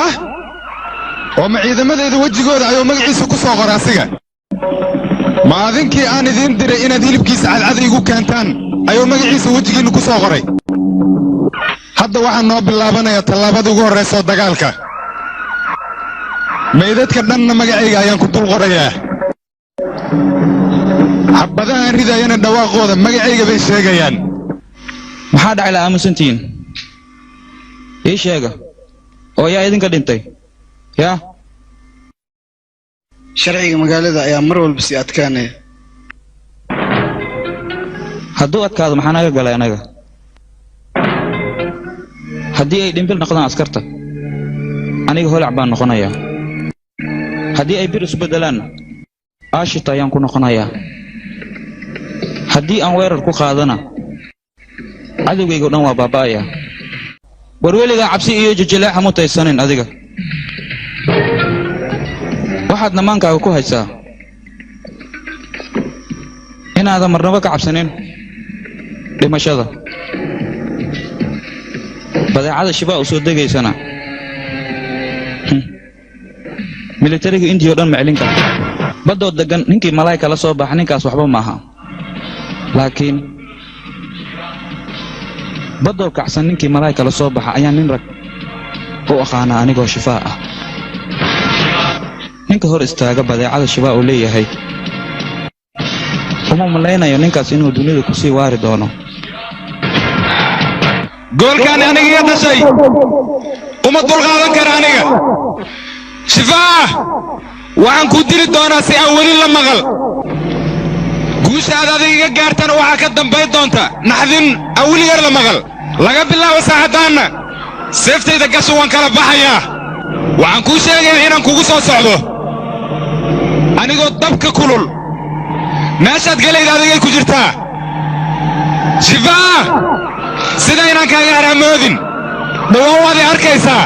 Ah, oo ma ciidamadayda wejigooda ayuu magaciisa ku soo qora asiga? Ma adinkii aan idiin diray inaad hilibkiisa cadcad iigu keentaan ayuu magaciisa wejigiinna ku soo qoray? Hadda waxaa noo bilaabanayaa tallaabada ugu horraysa oo dagaalka. Meydadka dhanna magacayga ayaan ku dul qorayaa. Xabadahaan ridayana dhawaaqooda magacayga bay sheegayaan. Maxaa dhacay? La aamusantihiin? Ii sheega oo yaa idinka dhintay yaa? Sharciga magaalada ayaa mar walba sii adkaanaya. Hadduu adkaado, maxaa naga galay anaga? Haddii ay dhimbil noqdaan askarta, aniga holac baan noqonayaa. Haddii ay bir isu beddelaanna, aashita ayaan ku noqonayaa. Haddii aan weerar ku qaadana, cadowgayga o dhan waa baaba'ayaa. War, weligaa cabsi iyo jijilaaxa mutaysanin adiga. Waxaad namaankaaga ku haysaa inaadan marnabo ka cabsanin dhimashada. Badeecada Shibaa u soo degaysana, militariga Indiya o dhan ma celin karta. Baddoo deggan ninkii malaayka la soo baxa, ninkaas waxba maaha, laakiin baddoo kacsan ninkii malaayka la soo baxa ayaa nin rag u aqaanaa. Anigoo Shifaa ah, ninka hor istaaga badeecada Shibaa uu leeyahay, uma malaynayo ninkaas inuu dunida ku sii waari doono. Goolkaani aniga iga dhashay uma dulqaadan kara aniga. Shifaa, waxaan kuu dili doonaa si aan weli la maqal. Guusha aad adiga iga gaartana waxaa ka dambayn doonta naxdin aan weligeer la maqal. Laga bilaabo saacaddaanna seeftayda gasha waan kala baxayaa. Waxaan kuu sheegayaa inaan kugu soo socdo anigoo dabka kulul. Meeshaad gelayda adigay ku jirtaa. Shifaa, sida inaan kaaga haraamoodin dhowaan waad i arkaysaa.